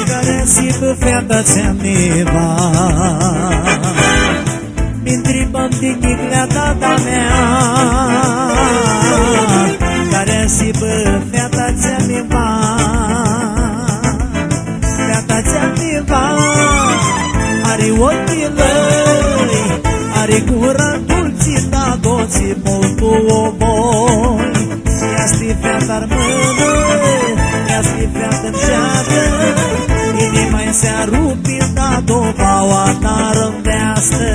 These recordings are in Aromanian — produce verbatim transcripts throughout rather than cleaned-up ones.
Cari s-hibã feata atsea mi va, mi ntribam di njiclea tata mea. Cari s-hibã feata atsea mi va, feata atsea mi va, ari oclji lãnj, ari gura dultsi, ta dots multu u voi. Easti featã armãnã, easti featã mshatã, inima-nj s-arupi, ta dova ta nveastã.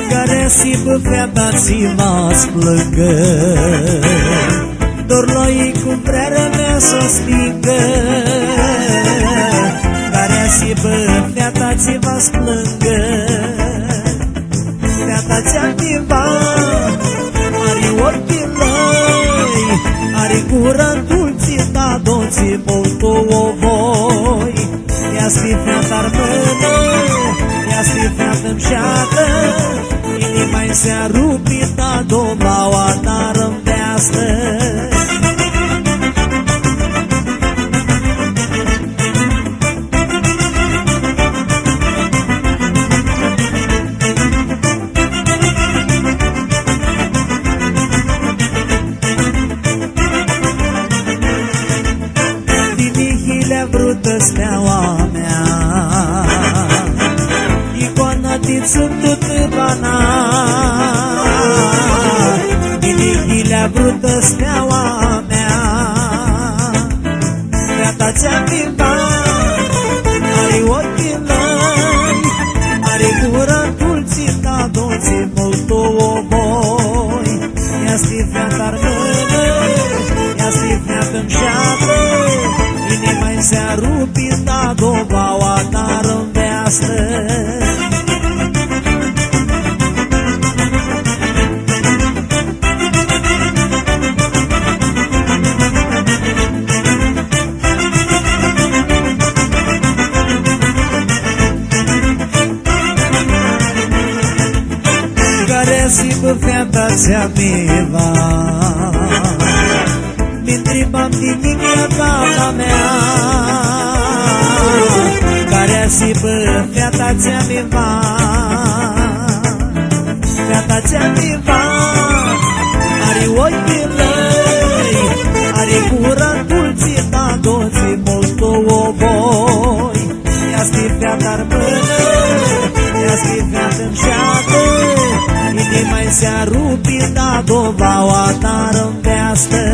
Cari s-hibã feata tsi va s-plãngã, dorlu a ljei cu vrearea mea s-u stingã. Cari s-hibã feata tsi va s-plãngã, feata atsea mi va, ari oclji lãnj, ari gura dultsi, ta dots multu u voi. Easti featã armãnã, easti featã mshatã, inima-nj s-arupi, ta dova ta nveastã. Di njiclji lea vrutã steaua mea, icoana di Sãmtutã Bana. Di njiclji lea vrutã steaua mea, featã atsea mi va, ari oclji lãnj, ari gura dultsi, ta dots multu u voi. Easti featã armãnã, easti featã mshatã, inima-nj s-arupi, ta dova ta nveastã. Cari s-hibã featã atsea mi va, mi ntribam di njiclea tata mea. Cari s-hibã featã atsea mi va, featã atsea mi va, ari oclji lãnj, ari gura dultsi, ta dots multu u voi. Easti featã armãnã, easti featã mshatã, inima-nj s-arupi, ta dova ta nveastã.